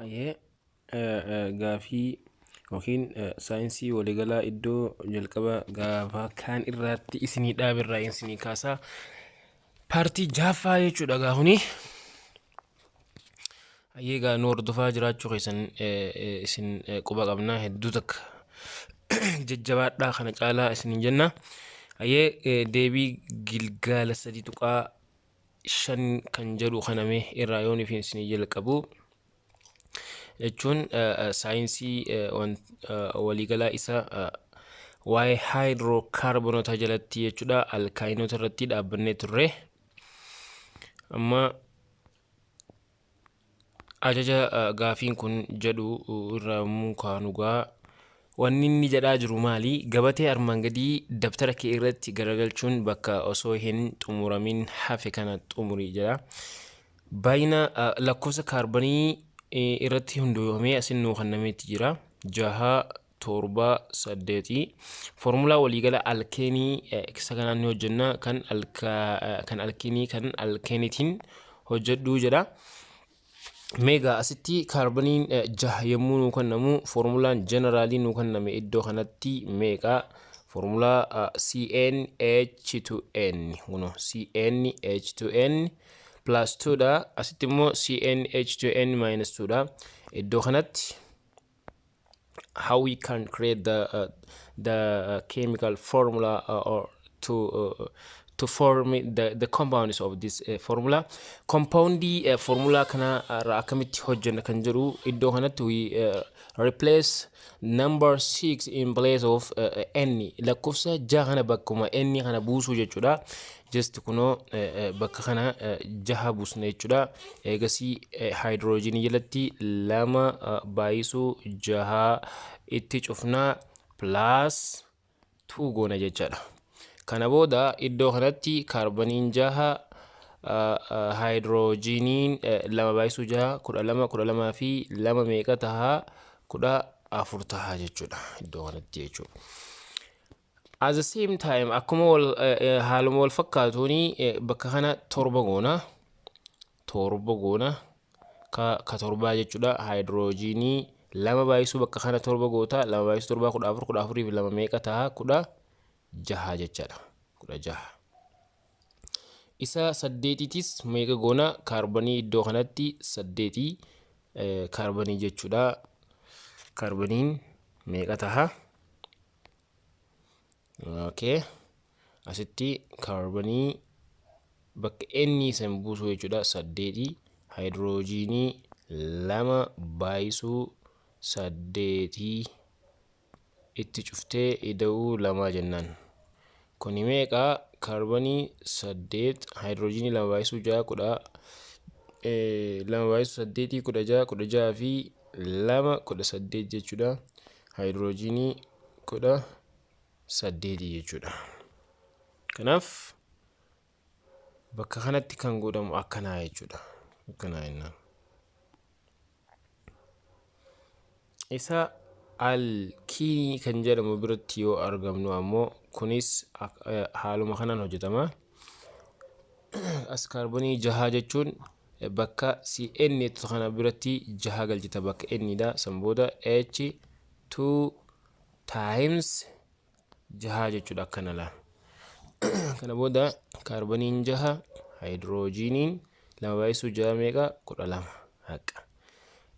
Hayyee, gaafii yookiin saayinsii waliigalaa iddoo jalqaba gaafa kaan irraatti isinii dhaabirraa isinii kaasaa, paartii jaaffaa jechuudha gaafuni. Hayyee, gaa nu hordofaa jiraachuu keessan isin quba qabnaa, hedduu takka jajjabaadhaa, kana caalaa isiniin jenna. Hayyee, deebii gilgaala 3.5 kan jedhu kaname irraa yoon ifin isinii jalqabu jechuun saayinsii waliigalaa isa waa'ee haayidrookaarbonoota jalatti jechuudha, alkaayinoota irratti dhaabbannee turre. Amma ajaja gaafiin kun jedhu irraa immoo kaanugaa wanni inni jedhaa jiru maali? Gabatee armaan gadii dabtara kee irratti garagalchuun bakka osoo hin xumuramin hafe kana xumuri jedha. Baay'ina lakkoofsa kaarbanii irratti hundoofamee asin nuu kennameetti jira. 6, 7, 8. Foormulaa waliigala alkeenii isa kanaan ni hojjenna, kan alkeenii kan alkeeniitiin hojjedhuu jedha. Meegaa asitti kaarbaniin 6 yommuu nuu kennamu, foormulaan jeneraalii nuu kenname iddoo kanatti meeqa? Foormulaa CnH2n, kuno CnH2n plus 2 dha. Asitti immoo CnH2n minus 2 dha. Iddoo kanatti how we can create the chemical formula or to form the compounds of this formula, compoundii formula kana irraa akkamitti hojjenna kan jedhu, iddoo kanatti we replace number 6 in place of n, lakkoofsa 6 kana bakkuma n kana buusuu jechuudha. Just kunoo bakka kana 6 buusna jechuudha. Eegasii haayidroojinii jalatti 2 baay'isuu 6 itti cufnaa, plus 2 goona jechaadha. Kana booda iddoo kanatti kaarbaniin 6, haayidroojiniin 2 baay'isuu 6 12, 12 fi 2 meeqa tahaa? 14 tahaa jechuudha iddoo kanatti jechuudha. At the same time, akkuma wal haaluma wal fakkaatuuni bakka kana 7 goona. 7 goona, ka 7 jechuudha. Haayidroojinii 2 baay'isuu bakka kana 7 goota, 2 baay'isuu 7 14, 14 fi 2 meeqa taha? 16 jechaadha. 16. Isa 8tis meeqa goona? Kaarbanii iddoo kanatti 8 kaarbanii jechuudha. Kaarbaniin meeqa taha? Okay. Asitti kaarbanii bakka inni san buusuu jechuudha, 8, haayidroojinii 2 baay'isuu 8 itti cuftee ida'uu 2 jennaan. Kuni meeqa? Kaarbanii 8, haayidroojinii 2 baay'isuu 6 10, 2 baay'isuu 8 16, 16 fi 2 18 jechuudha. Haayidroojinii 18 jechuudha. Kanaaf bakka kanatti kan godhamu akkanaa jechuudha. Akkanaa jennaan. Isa alkiinii kan jedhamu biratti yoo argamnu ammoo kunis haaluma kanaan hojjetama. As kaarbonii 6 jechuun bakka CN kana biratti 6 galchita, bakka N dha. San booda H2 times 6 jechuudha, akkana laal. Kana booda kaarboniin 6, haayidroojiniin 2 baay'isuu 6 meeqa? 12 haqa.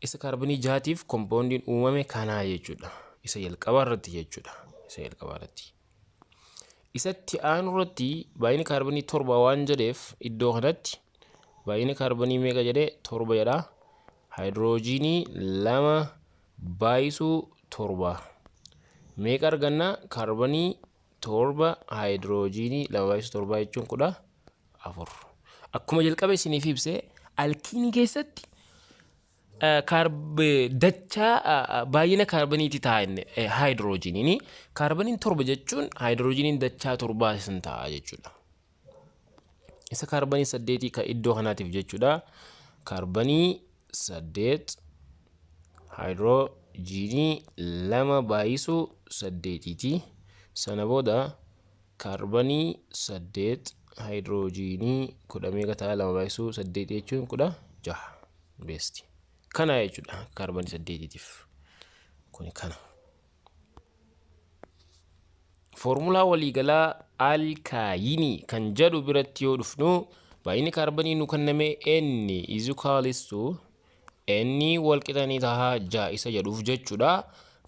Isa kaarbonii 6tiif kompoondiin uumame kanaa jechuudha. Isa jalqabaa irratti jechuudha. Isa jalqabaa irratti. Isatti aanu irratti baay'inni kaarbonii 7 waan jedheef, iddoo kanatti baay'inni kaarbonii meeqa jedhee? 7 jedha. Haayidroojinii 2 baay'isuu 7. Meeqa arganna? Kaarbonii 7, haayidroojinii 2 baay'isuu 7 jechuun 14. Akkuma jalqaba isiniif ibsee, alkiinii keessatti dachaa baay'ina kaarboniiti ta'a inni haayidroojiniin. Kaarboniin 7 jechuun haayidroojiniin dachaa 7 isin ta'a jechuudha. Isa kaarbonii 8 kan iddoo kanaatiif jechuudha. Kaarbonii 8, haayidroojinii 2 baay'isuu 8ti. Sana booda kaarbonii 8, haayidroojinii 10 meeqa ta'a? 2 baay'isuu 8 jechuun 16 beesti. Kana jechuudha kaarbanii saddeetiitiif. Kuni kana. Foormulaa waliigalaa alkaayinii kan jedhu biratti yoo dhufnu, baay'inni kaarbanii nu kenname n is equals to n walqixanii tahaa 6 isa jedhuuf jechuudha.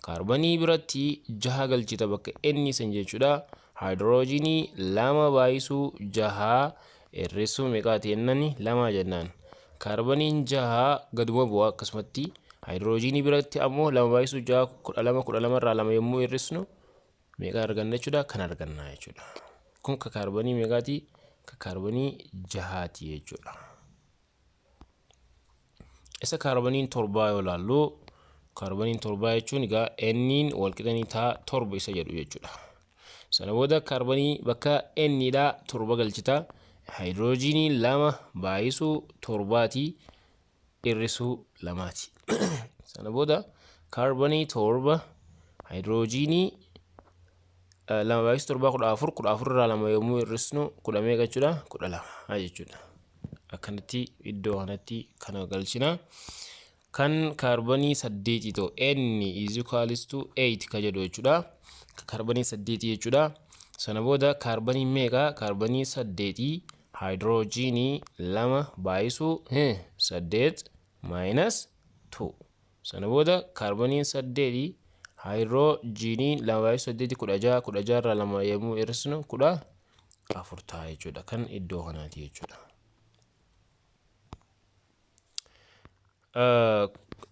Kaarbanii biratti 6 galchita bakka n san jechuudha. Haayidroojinii 2 baay'isuu 6 hir'isuu meeqaati jennani 2 jennaan. Kaarbaniin 6 gaduma bu'a akkasumatti. Haayidroojinii biratti ammoo 2 baay'isuu 6 12, 12 irraa 2 yommuu hir'isnu meeqa arganna jechuudha? Kan arganna jechuudha. Kun ka kaarbanii meeqaati? Ka kaarbanii 6ti jechuudha. Isa kaarbaniin 7 yoo ilaallu, kaarbaniin 7 jechuun egaa n'n walqixanii ta'a 7 isa jedhu jechuudha. Sana booda kaarbanii bakka n dha 7 galchita. Haayidroojinii 2 baay'isuu 7ti hir'isuu 2ti. Sana booda kaarbanii 7 haayidroojinii 2 baay'isuu 7 14, 14 irraa 2 yommuu hir'isnu 10 meeqa jechuudha? 12 jechuudha. Akkanatti iddoo kanatti kana galchina. Kan kaarbanii 8 ta'u n is equals to 8 ka jedhu jechuudha. Kaarbanii 8 jechuudha. Sana booda kaarbanii meeqa? Kaarbanii 8 haayidroojinii 2 baay'isuu 8 minus 2. Sana booda kaarbaniin 8 haayidroojinii 2 baay'isuu 8 16, 16 irraa 2 yommuu hir'isnu 14 ta'a jechuudha. Kan iddoo kanaati jechuudha.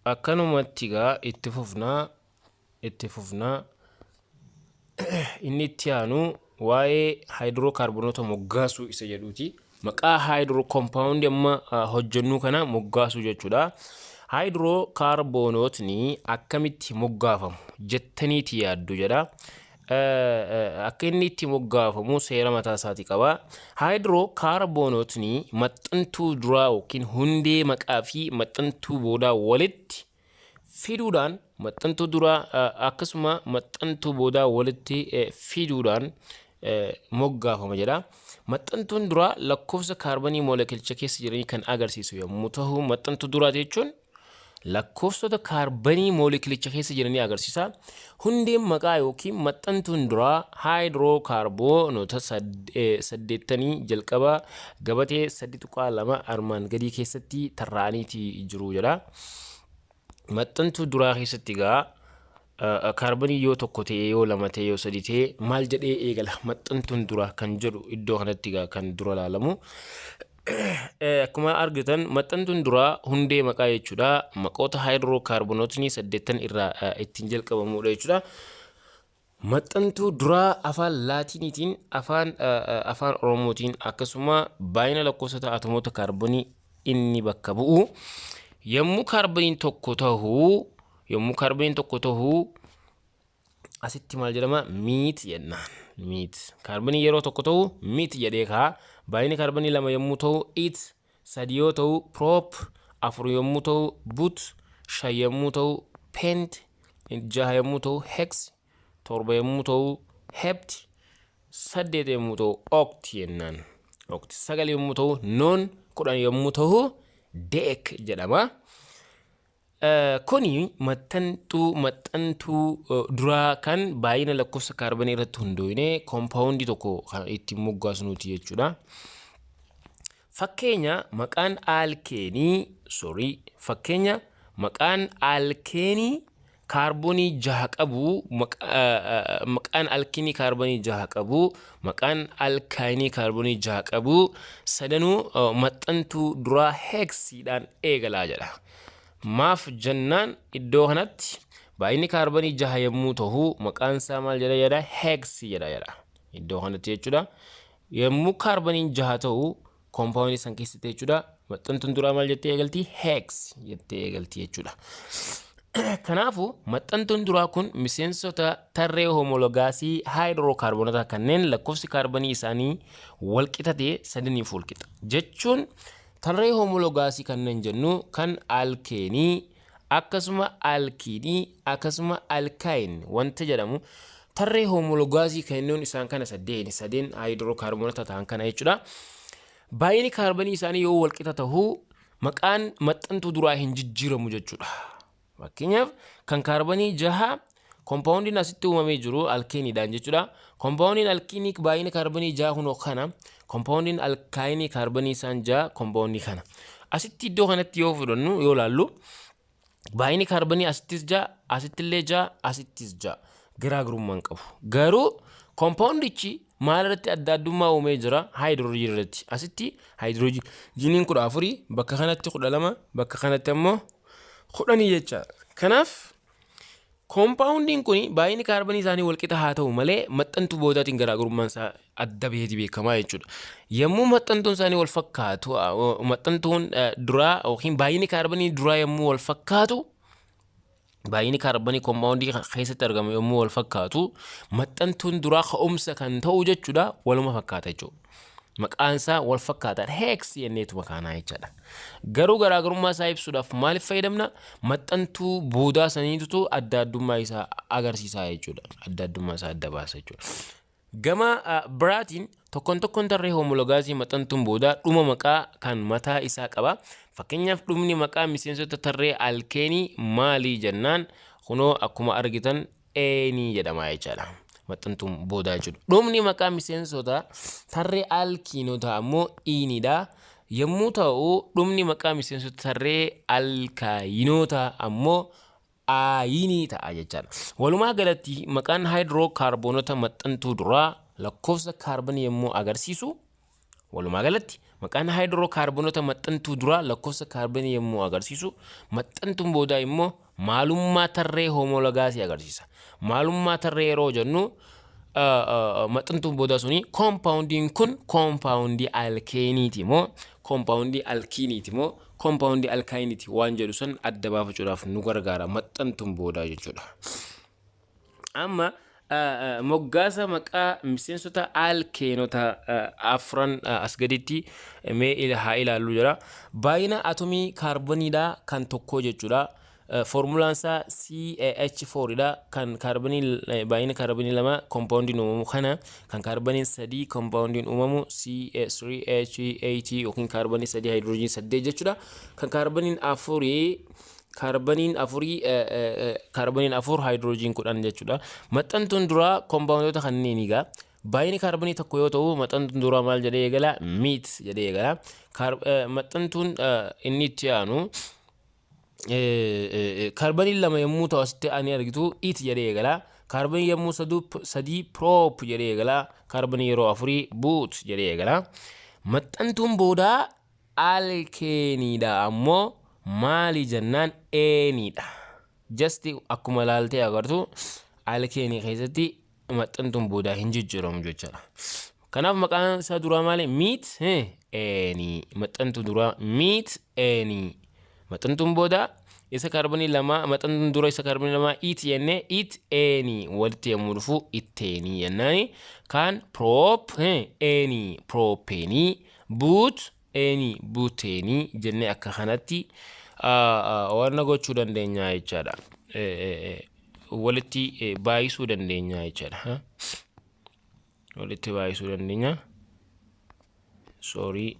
Akkanumatti egaa itti fufnaa inni itti aanu waa'ee haayidrookaarbonoota moggaasuu isa jedhuuti. Maqaa haayidroo koompaawundii amma hojjennu kana moggaasuu jechuudha. Haayidrookaarbonootni akkamitti moggaafamu jettaniiti yaaddu jedha. Akka inni itti moggaafamu seera mataa isaatii qaba. Haayidrookaarbonootni maxxantuu duraa yookiin hundee maqaa fi maxxantuu boodaa walitti fiduudhaan, maxxantuu duraa akkasuma maxxantuu boodaa walitti fiduudhaan moggaafama jedha. Maxxantuun duraa lakkoofsa kaarbanii moolekilicha keessa jiranii kan agarsiisu yommuu ta'u, maxxantuu duraa jechuun lakkoofsota kaarbanii moolekilicha keessa jiranii agarsiisa. Hundeen maqaa yookiin maxxantuun duraa haayidrookaarboonota 8 jalqaba gabatee 3.2 armaan gadii keessatti tarraa'aniiti jiru jedha. Maxxantuu duraa keessatti egaa kaarbanii yoo 1 ta'e, yoo 2 ta'e, yoo 3 ta'e maal jedhee eegala maxxantuun duraa kan jedhu iddoo kanatti egaa kan dura ilaalamu. Akkuma argitan maxxantuun duraa hundee maqaa jechuudha. Maqoota haayidrookaarbonootni 8 irraa ittiin jalqabamudha jechuudha. Maxxantuu duraa afaan laatiiniitiin, afaan oromootiin akkasuma baay'ina lakkoofsota atomoota kaarbonii inni bakka bu'u. Yommuu kaarboniin 1 ta'u asitti maal jedhama? Miit jennaan. Miit. Kaarbonii yeroo 1 ta'u miit jedhee kaa. Baay'inni kaarbonii 2 yommuu ta'u it, 3 yoo ta'u prop, 4 yommuu ta'u but, 5 yommuu ta'u pent, 6 yommuu ta'u hex, 7 yommuu ta'u hept, 8 yommuu ta'u oct jennaan. Oct. 9 yommuu ta'u non, 10 yommuu ta'u dek jedhama. Kuni maxxantuu duraa kan baay'ina lakkoofsa kaarbanii irratti hundoofne koompaawundii tokko kan ittiin moggaasnuuti jechuudha. Fakkeenya maqaan alkeenii kaarboonii 6 qabu, maqaan alkiinii kaarboonii 6 qabu, maqaan alkaayinii kaarboonii 6 qabu sadanuu maxxantuu duraa heeksiidhaan eegalaa jedha. Maaf jennaan iddoo kanatti baay'inni kaarbonii 6 yommuu ta'u maqaan isaa maal jedha jedha? Heeksi jedha jedha. Iddoo kanatti jechuudha. Yommuu kaarboniin 6 ta'u koompaawundii san keessatti jechuudha. Maxxantuun duraa maal jettee eegalti? Heeks jettee eegalti jechuudha. Kanaafuu maxxantuun duraa kun miseensota tarree hoomologaasii haayidrookaarbonoota kanneen lakkoofsi kaarbonii isaanii walqixa ta'e sadaniif walqixa. Jechuun tarree hoomologaasii kanneen jennu kan alkeenii akkasuma alkiinii akkasuma alkaayin wanta jedhamu tarree hoomologaasii kanneen isaan kana sadeen haayidrookaarbonoota ta'an kana jechuudha. Baay'inni kaarbonii isaanii yoo walqixa ta'u Maqaan maxxantuu duraa hin jijjiiramu jechuudha. Fakkeenyaaf, kan kaarbanii 6 kompaawundiin asitti uumamee jiru alkeeniidhaan jechuudha. Kompaawundiin alkiinii baay'ina kaarbanii 6 kunoo kana. Kompaawundiin alkaayinii kaarbanii isaan 6 kompaawundii kana. Asitti iddoo kanatti yoo fudhannu, yoo laallu, baay'inni kaarbanii asittis 6, asittillee 6, asittis 6, garaagarummaa hin qabu. Garuu kompaawundichi maal irratti adda addummaa uumee jira? Haayidiroojiin irratti. Asitti haayidiroojiiniin 14, bakka kanatti 12, bakka kanatti ammoo 10 jecha. Kanaaf koompaawundiin kun baay'inni kaarbanii isaanii walqixa haa ta'u malee, maxxantuu boodaatiin garaagarummaan isaa adda baheeti beekamaa jechuudha. Yommuu maxxantuun isaanii wal fakkaatu, maxxantuun duraa yookiin baay'inni kaarbanii duraa yommuu wal fakkaatu, baay'inni kaarbanii koompaawundii keessatti argamu yommuu wal fakkaatu, maxxantuun duraa ka'umsa kan ta'u jechuudha, waluma fakkaata jechuudha. Maqaan isaa wal fakkaataadha. Hex jenneetu makaanaa jechaadha. Garuu garaagarummaa isaa ibsuudhaaf maaliif fayyadamna? Maxxantuu boodaa saniitutu adda addummaa isaa agarsiisaa jechuudha. Adda addummaa isaa adda baasa jechuudha. Gama biraatiin tokkoon tokkoon tarree hoomologaasii maxxantuun boodaa dhuma maqaa kan mataa isaa qaba. Fakkeenyaaf, dhumni maqaa miseensota tarree alkeenii maalii jennaan, kunoo akkuma argitan eenii jedhama jechaadha. Maxxantuun boodaa jechuudha. Dhumni maqaa miseensota tarree alkiinotaa ammoo iinidha. Yommuu ta'u, dhumni maqaa miseensota tarree alkaayinotaa ammoo aayinii ta'a jechaadha. Walumaa galatti maqaan haayidrookaarboonota maxxantuu duraa lakkoofsa kaarbanii yommuu agarsiisu, walumaa galatti maqaan haayidrookaarboonota maxxantuu duraa lakkoofsa kaarbanii yommuu agarsiisu, maxxantuun boodaa immoo maalummaa tarree hoomologaasii agarsiisa. Maalummaa tarree yeroo jennu, maxxantuun boodaa suni koompaawundiin kun koompaawundii alkeeniiti moo koompaawundii alkiiniiti moo koompaawundii alkaayiniiti waan jedhu san adda baafachuudhaaf nu gargaara maxxantuun boodaa jechuudha. Amma moggaasa maqaa miseensota alkeenota afran as gaditti mee haa ilaallu jira. Baay'ina atomii kaarboniidha kan tokkoo jechuudha. Foormulaan isaa CH4 dha. Kan kaarbonii baay'ina kaarbonii 2 koompaawundiin uumamu kana, kan kaarbonii 3 koompaawundiin uumamu C3H8 yookiin kaarbonii 3 haayidroojinii 8 jechuudha. Kan kaarboniin 4, kaarboniin 4, kaarboniin 4 haayidroojiin 10 jechuudha. Maxxantuun duraa koompaawundoota kanneen egaa baay'inni kaarbonii 1 yoo ta'u, maxxantuun duraa maal jedhee eegala? Meth jedhee eegala. Maxxantuun inni itti aanu kaarboniin 2 yommuu ta'u, asitti ani argitu, eth jedhee eegala. Kaarbonii yommuu 3 prop jedhee eegala. Kaarbonii yeroo 4 but jedhee eegala. Maxxantuun boodaa alkeeniidha ammoo maali jennaan, eenidha. Just akkuma ilaaltee agartu, alkeenii keessatti maxxantuun boodaa hin jijjiiramu jechuudha. Kanaaf maqaan isaa duraa maali? Meth eenii. Maxxantuu duraa meth eenii. Maxxantuun boodaa isa kaarbonii 2, maxxantuun dura isa kaarbonii 2 eth jennee, eth eenii walitti yommuu dhufu itteenii jennaani. Kaan prop eenii propeenii, but eenii buteenii jennee akka kanatti wanna gochuu dandeenya jechaadha. Walitti baay'isuu dandeenya jechaadha. Walitti baay'isuu dandeenya. Sorry.